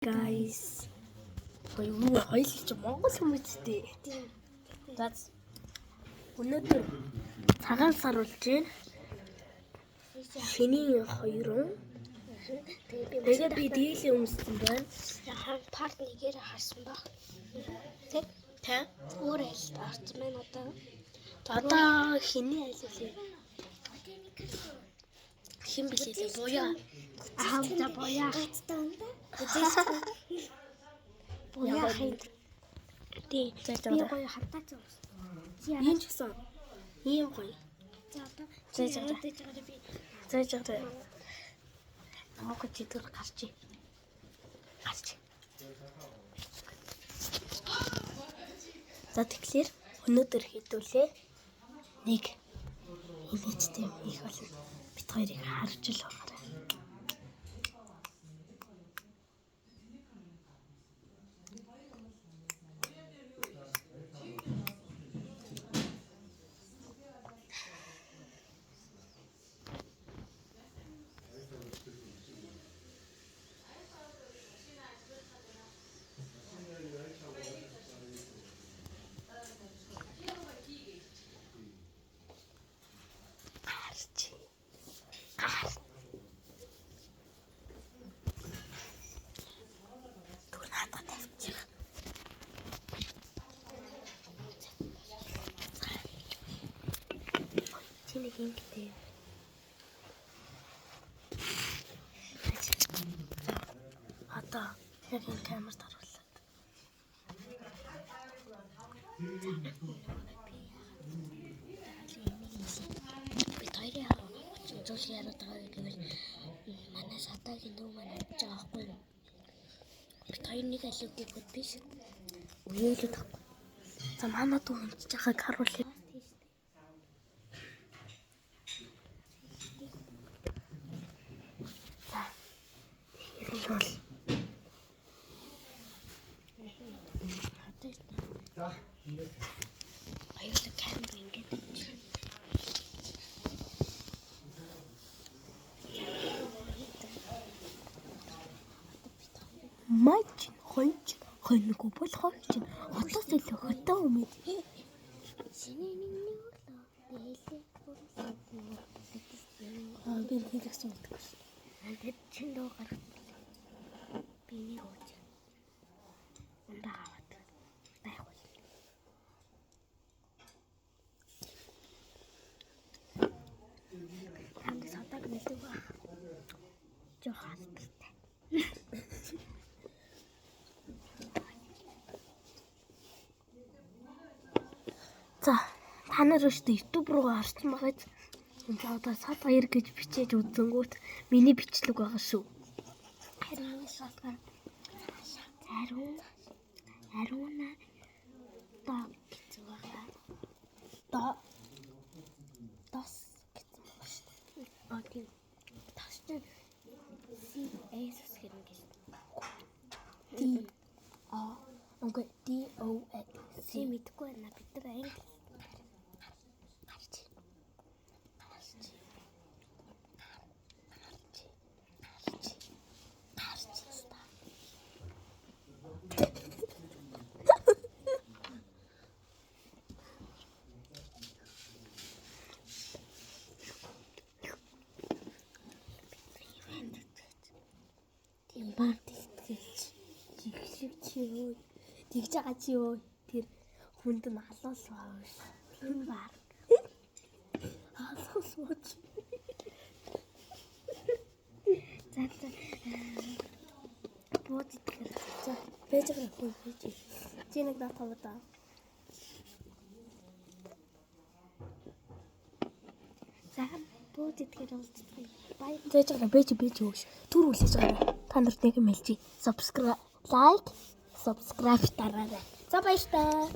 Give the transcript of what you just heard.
Guys. Хоёул хоёул чи Монгол хүмүүстэй. Тийм. За өнөөдөр цагаан сар болж байна. Шинийн хоёрын. Тэгээ би Тэгээд би дийлэн өмссөн байна. Part 1-ээр харсан баг. Тэг. Тэ? Өөр айлд орсон байна одоо. Одоо хиний айл үлээ? Хин билээ лээ? Буяа. Аа за буяа. Буяа хин. Тий. За за. Би гоё хатаач өмсөн. Чи Ийм ч гэсэн ийм гоё. За одоо За, за, за. чи яагаад би За за за. Намайг чидгэр гарч. Гарч. За тэгэхээр өнөөдөр хэдүүлээ нэг инээдтэй юм хийх болно. Бит хоёрыг харж л байгаарай. Гарч. Гар. Түр наадаа тавьчих. Чи нэг ингэдэй. За. Одоо яг энэ камерт харууллаа. бид хоёрын зүйл яриад байгаа гэвэл манай садагийн дүү маань авч байгаа байхгүй юу? Бид хоёр нэг айлын хүүхэд биш. Үеэлүүд байхгүй. За манай дүү өмсөж байгааг харуулъя. За. Тэгэхээр нь бол Хоёулаа камер ингээд авчих. маж хонч хоньгүй болохоор чинь хотоос илүү хөтөө өмнө. Шинэ нэг нэг өглөө. Нээлээ. Аа би хэлсэн мэдгүй шин. Тэр чин дөө гаргасан. Би нэг ууж. Ундаа аваад байх бол. Танд садаг нэлдэг ба. Жох алдартай. За та нар өөрсдөө YouTube руугаа орсон байгаа биз? За одоо сад баяр гэж бичээж үзэнгүүт миний бичлэг байгаа шүү. Харин миний шалтгаан ариун ариуна доо гэсэн байгаа. До дос гэсэн байгаа шүү. А тийм. Тас чинь C S үсгэр ингэ шүү. D O Үгүй D O C C мэдэхгүй байна. Бид нар англи гарч. Гарч. Гарч. Гарч. Гарч. Тийм баг тэгтгэж жигшиг чи юу тэгж байгаа чи юу тэр хүнд нь алуулваа биш. Тэр баг. Алуулваа чи. За за. Бууж идэхэр. За байж байгаа хүн байж. Чи нэг надад удаа. За бууж идэхэр уулзцгаая. Бай. Зээж байгаа бэж бэж өгш. Түр үлээж байгаа. Та нарт нэг юм хэлчихье. Subscribe, like, subscribe дараарай. За баярлалаа.